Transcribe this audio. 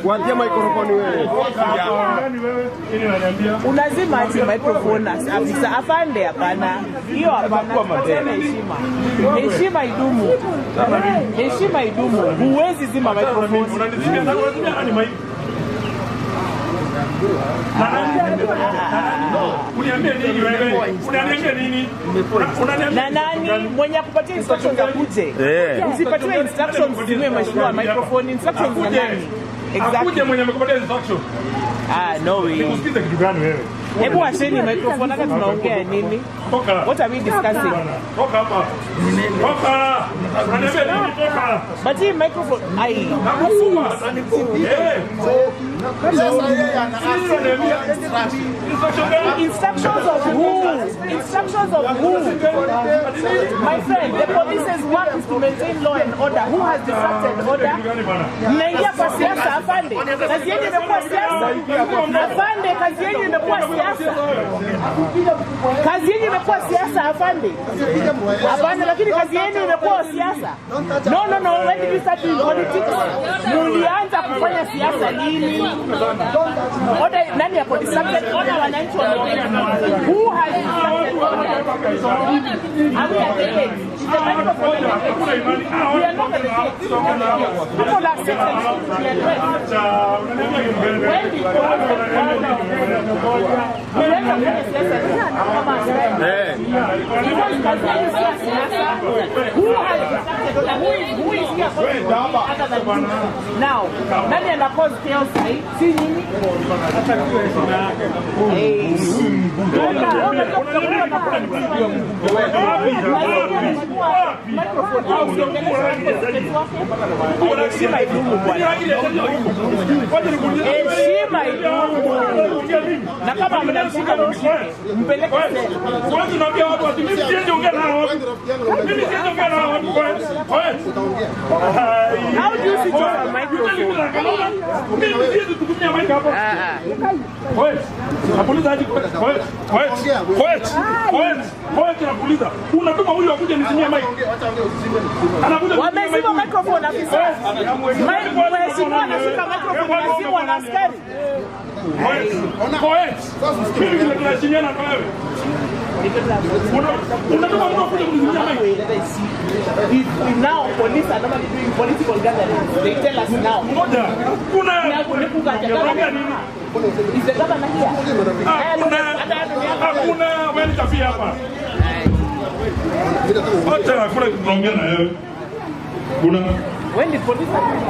Watia microphone wewe. Unazima ati microphone, afisa afande? Hapana, hiyo hapana. Tupatiane heshima, heshima idumu, heshima idumu. Huwezi zima microphone. Unanizimia na unazimia nani mic? Na nani? Uniambie nini wewe? Unaniambia nini? Unaniambia Na nani mwenye akupatia instructions akuje? Usipatiwe instructions zimwe mheshimiwa microphone. Instructions na nani? Akuje Exactly. mwenye amekupatia instruction. Ah, no way. Nikusikize kitu gani wewe? Hebu washeni microphone, hata tunaongea nini? Toka. What are we discussing? Toka hapa. Toka. Unaniambia nini? Toka. But hii microphone, ai. Nakusuma. Eh. Sasa yeye ana Sisi unaniambia instruction gani? Instructions of who? Instructions of who? My friend, the police's work is to maintain law and order. Who has disrupted order? Kitu gani bana? Mnaingia kwa siasa, afande. Kazi yenu imekuwa siasa. Afande, kazi yenu imekuwa siasa. Kazi yenu imekuwa siasa, afande. Hapana, lakini kazi yenu imekuwa siasa. No, no, no. When did you start doing politics? Mulianza kufanya siasa lini? Order, nani yako disrupted? Order, wananchi wameongea. Who has disrupted order? Are we at the gate? Is the microphone at the gate? We are not at the gate. People are sitting to be addressed. Acha, unaniambia kitu gani? When did Mulianza kufanya siasa lini kama askari? Because kazi yenu sio siasa. Who has disrupted order? Who is here causing other than you? Now, nani ana cause chaos sahi? Si nyinyi? Eh. Unajua kuchaguliwa na kura ni kusema nini? Microphone au usiongeleshe watu wake. Heshima idumu, bwana. Heshima idumu. Na kama mnamshika, mshike, mpeleke sela. Kwanza unaambia watu ati mimi siwezi ongea na hao watu. Mimi siwezi ongea na hao watu. Wewe. How do you switch off a microphone? Mimi siwezi kutumia mic hapa. Wewe. Napuliza aje? Wewe. Wewe. Wewe. Wewe. Wewe, nakuuliza. Unatuma huyu akuje nizimie mic. Anakuja. Wamezima microphone, afisa. Mheshimiwa anashika microphone, inazimwa na askari. Wewe. Wewe. Mimi vile tunaheshimiana na wewe. Unatuma mtu akuje kunizimia mic. If now police are normally doing political gatherings, they tell us now. Ngoja. Kuna unaongea nini? Is the governor here? Hakuna, hakuna, wewe ni tabia hapa. Acha, hakuna kitu tunaongea na wewe. Kuna When did police are doing